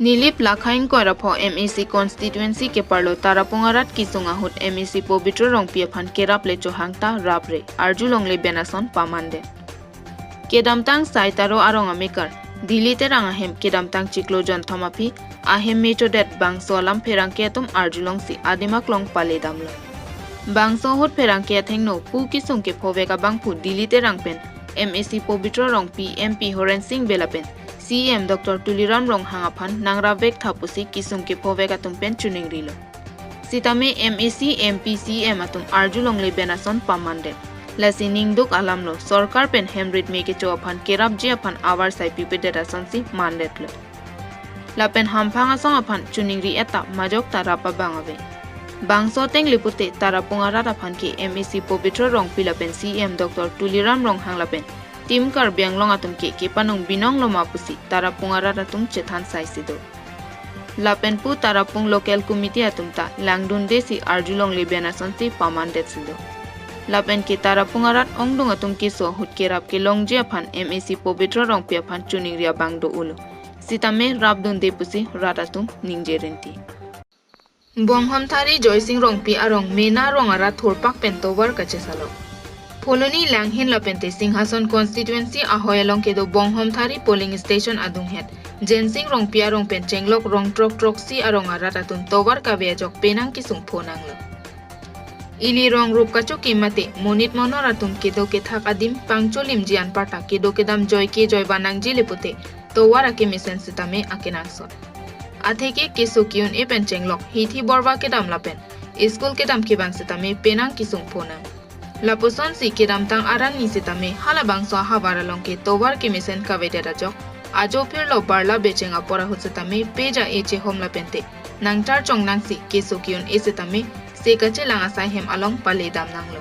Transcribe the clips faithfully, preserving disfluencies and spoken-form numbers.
Nilip Lakhaing Koirapho M A C constituency keparlo Tarapung arat kesung ahut M A C Pobitro Rongpi aphan kerap le chohang ta rap re, arjulongle ben ason pamandet. Kedamtang Saitaro arong amekar, Dili Terang ahem kedamtang chiklo jonthom aphi, ahem mechodet bangso alam pherangke atum arjulongsi adim aklong pale damlo. Bangso ahut pherangke athengno pu kesung kephovek abangphu Dili Terang pen M A C Pobitro Rongpi, M P Horen Sing Bey lapen C E M Doctor Tuliram Ronghang aphan nangrap vek tha pusi kesung kephovek atum pen choningrilo. Sitame M A C, M P, C E M atum arjulongle ben ason pamandet. Lasi ningduk alamlo, sorkar pen hem rit me kecho aphan kerapji aphan avarsai pipedet asonsi mandetlo. Lapen hamphang asong aphan choningri-et ta majok ta rap abang ave. Bangso ateng le pute Tarapung arat aphan ke M A C Pobitro Rongpi lapen C E M Doctor Tuliram Ronghang lapen Team Karbi Anglong atum ke kepanung binong lo ma pusi Tarapung arat atum chethan saisi do. Lapen pu Tarapung Local Committee atum ta langdundesi arjulongle ben asonsi pamandet si do. Lapen ke Tarapung arat ongdung atum keso ahut kerap kelongji aphan M A C Pobitro Rongpi aphan choningri abang do-olo. Sitame rapdunde pusi rat atum ningje rinti. Bonghomthari Joysing Rongpi arong mena rong arat thurpak pen tovar kachesalok. Phuloni Langhin lapente Singhason constituency ahoi along kedo Bonghomthari polling station adunghet Jensing Rongpi arong pen chenglok rong throk throksi arong arat atum tovar kave ajok penang kesung phonanglo. Ili rong rup kachokim mate monit monor atum kedo kethak adim pangcholimji anparta kedo kedam joike joiba nangji le pute tovar akemesen sitame akenangsot. Atheke keso ke-un-e pen chenglok hithi borva kedam lapen school kedam kevang sitame penang kesung phonang. Lapusonsi kedamtang arni sitame halabangso ahavar along ke tovar kemesen kavedet ajok ajo phirlo barla becheng apor ahut sitame peja e chehom lapente nangchar chongnangsi keso ke-un-e sitame se kachelang asai hem along pale damnanglo.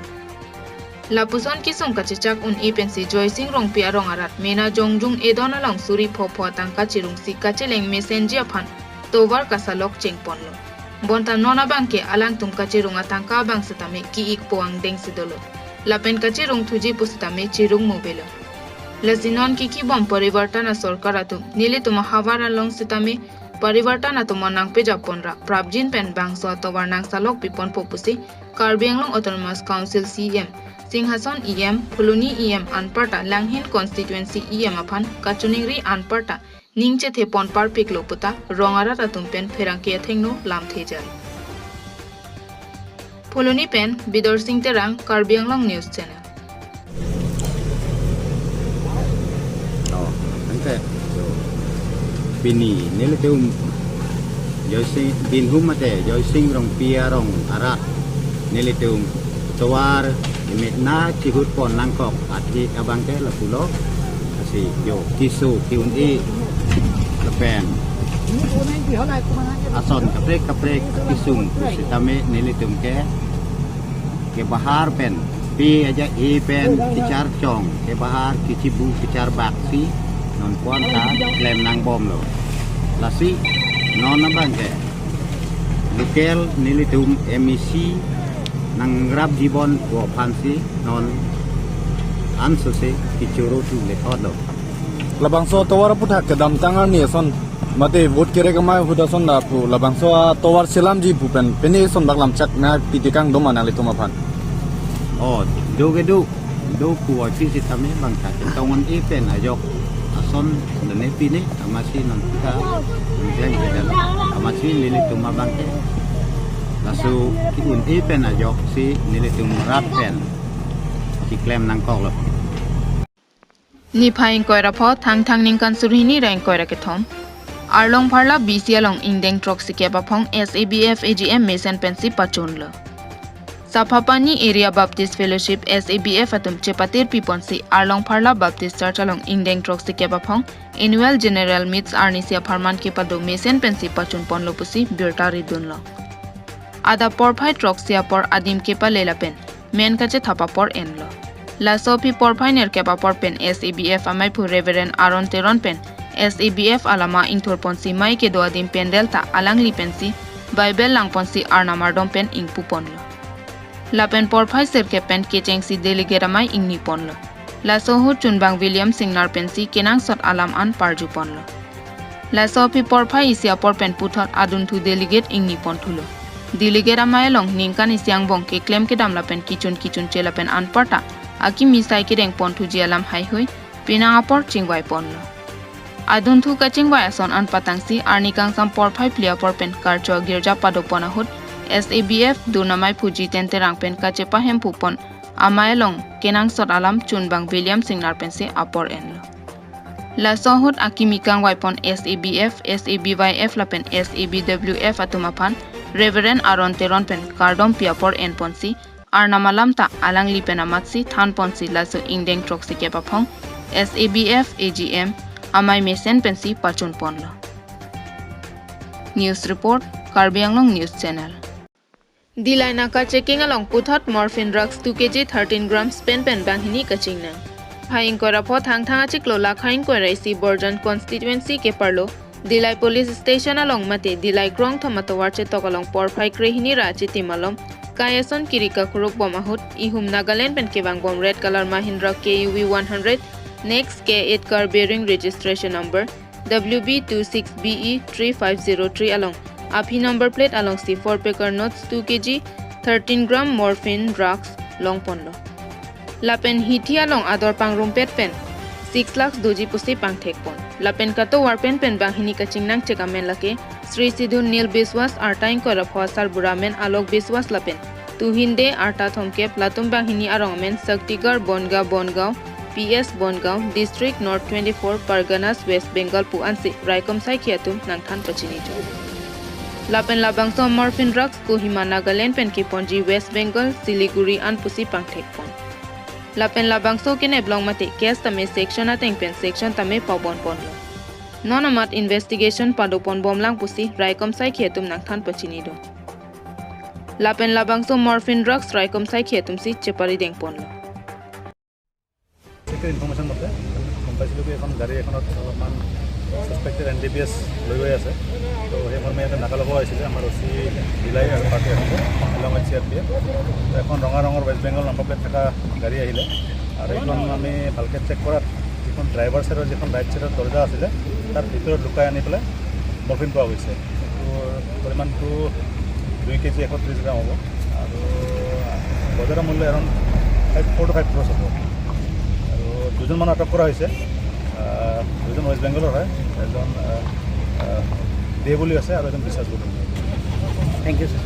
Lapuson kesung kachechak un-e pensi Joysing Rongpi arong arat mena jongjung edon along suri phopho atangka cherungsi kacheleng mesenji aphan tovar kasalok chengponlo. Bonta non abangke alangtum kacherung atangka abang sitame ki-ikpo angdeng si dolo. Lapen kacherung thuji pu sitame cherung mobelo. Lasi non kiki bom parivartan asorkar atum nelitum ahavar along sitame parivartan atum nangpejapon ra prapjin pen bangso atovar nangsalok piponpo pusi Karbi Anglong Autonomous Council C E M, Singhason E M, Phuloni E M anparta Langhin constituency E M aphan kachoningri anparta ning chethepon parpiklo puta rong arat atum pen pherangke athengno lamthe jai. Phuloni pen Bidorsing Terang, Karbi Anglong News Channel. Oh, ante. So, pini nelitum Joysing binhum mate Joysing Rongpi arong arat nelitum tovar imit na chihutpon nangkok athik abangke lapulo. Lasi jo keso ke-un-e lapen ason kaprek kaprek kesung sitame nelitum ke kebahar pen pe aja e pen kechar chong, kebahar kechibu kechar baksi non pon ta klem nangbomlo. Lasi non abangke local nelitum M A C nangrapji bon pu aphansi non ansose kechoro tu lethotlo. Labangso tovar aputhak kedamtang arni ason mate vote kerek amei ahut ason lapu labangso atovar chelamji pu pen pini ason bak lamchak na piti kangdom ma nanglitum aphan. Oh, do kedo, do pu oi pisi tame bangta ketong un-e pen ajok ason dane pini amatsi non kita jeng jeng amatsi nelitum abangke laso ke-un-e pen ajoksi nelitum rat pen keklem nangkoklo. Niphai ingkoi ra pho, Thangthang ningkan suri hini ra ingkoi ra kethom. Arlong Pharla B C along ingdeng throksikep aphong S A B F A G M mesen pensi pachunlo. Saphapani Area Baptist Fellowship, S A B F atum chepatir piponsi Arlong Pharla Baptist Church along ingdeng throksikep aphong Annual General Meets arnisi apharman kepado mesen pensi pachunponlo pusi birta ridunlo. Adap porphai throksi apor adim kepale lapen men kachethap apor enlo. Laso aphi porphai nerkep apor pen S A B F ameiphu Reverend Aaron Teron pen S A B F alama ingthurponsi mei kedo adim pandal ta alangli pensi Bible langponsi arnam ardom pen ingpuponlo. Lapen porphai sirkep pen kechengsi delegate amei ingniponlo. Laso ahut chunbang William Singnar pensi kenangsot alam an parjuponlo. Laso aphi porphai isi apor pen puthot adunthu delegate ingni ponthulo. Delegate amei along ningkan isi angbong keklem kedam lapen kichun kichunche lapen anparta akimi sai kedeng ponthuji alam haihui penang apor chingvai ponlo. Adunthu kachingvai ason anpatangsi arni kangsam porphai phli apor pen Karcho Girja padopon ahut S A B F durnamai phu Jiten Terang pen kachepahemphu pon amei along kenangsot alam chunbang William Singnar pensi apor enlo. Laso ahut akimi kangvai pon S A B F, S A B Y F lapen S A B W F atum aphan Reverend Aaron Teron pen kardom pi apor en ponsi arnam alam ta alangli pen amatsi than ponsi laso ingdeng throksi kep aphong S A B F A G M amei mesen pensi pachun ponlo. News report, Karbi Anglong News Channel. Dillai naka checking along puthot morphine drugs two K G thirteen grams pen pen banghini kachingnang. Phai ingkoi ra pho Thangthang achiklo lakha ingkoi ra isi Borjan constituency keparlo Dillai police station along mate Dillai krongthom atovar chetok along porphai krehini ra achitim alom kai ason kiri kakhuruk bom ahut ihum Nagaland pen kevang bom red colour Mahindra K U V one hundred, next K eight car bearing registration number W B two six B E three five zero three along aphi number plate alongsi four packer notes two K G thirteen gram morphine drugs long ponlo. Lapen hithi along ador pangrumpet pen six lakhs doji pusi pangthek pon. Lapen katovar pen pen banghini kachingnang chek amen lake Sri Sidhu Nil Biswas, arta ingkoi ra pho asarbura amen Alok Biswas lapen tuhinde arta thomkep latum banghini arong amen Shaktigarh Bonga Bongaon, P S Bongaon, District North twenty-four Parganas, West Bengal pu ansi raikom saikhi atum nangthan pachini jo. Lapen labangso morphine drugs Kohima Nagaland pen keponji West Bengal Siliguri an pusi pangthek pon. Lapen labangso keneblong mate case tame section ateng pen section tame pabon ponlo. Non amat investigation padopon bomlang pusi raikom saikhi atum nangthan pachini do. Lapen labangso morphine drugs raikom saikhi atumsi chepari deng ponlo. Secret information মতে গম পাইছিলোঁ কি এখন গাড়ী এখনত অলপমান suspected N D P S লৈ গৈ আছে। তো সেই মৰ্মে ইয়াতে নাকা ল'ব আহিছিলে আমাৰ অ' চি বিলাই আৰু পাৰ্টি এখন, along with C R P F. তো এখন ৰঙা ৰঙৰ ৱেষ্ট বেংগল নাম্বাৰ প্লেট থকা গাড়ী আহিলে আৰু এইখন আমি ভালকৈ চেক কৰাত যিখন ড্ৰাইভাৰ ছাইডৰ যিখন ৰাইট ছাইডৰ দৰ্জা আছিলে তাৰ ভিতৰত লুকাই আনি পেলাই মৰ্ফিন পোৱা গৈছে। এইটো পৰিমাণটো দুই কেজি এশ ত্ৰিছ গ্ৰাম হ'ব আৰু বজাৰৰ মূল্য around five four two five crores হ'ব। আৰু দুজন মানুহ আটক কৰা হৈছে। আহ, দুজন ৱেষ্ট বেংগলৰ হয়, এজন, আহ, আহ, দে বুলি আছে আৰু এজন বিশ্বাস বুলি। Thank you sir.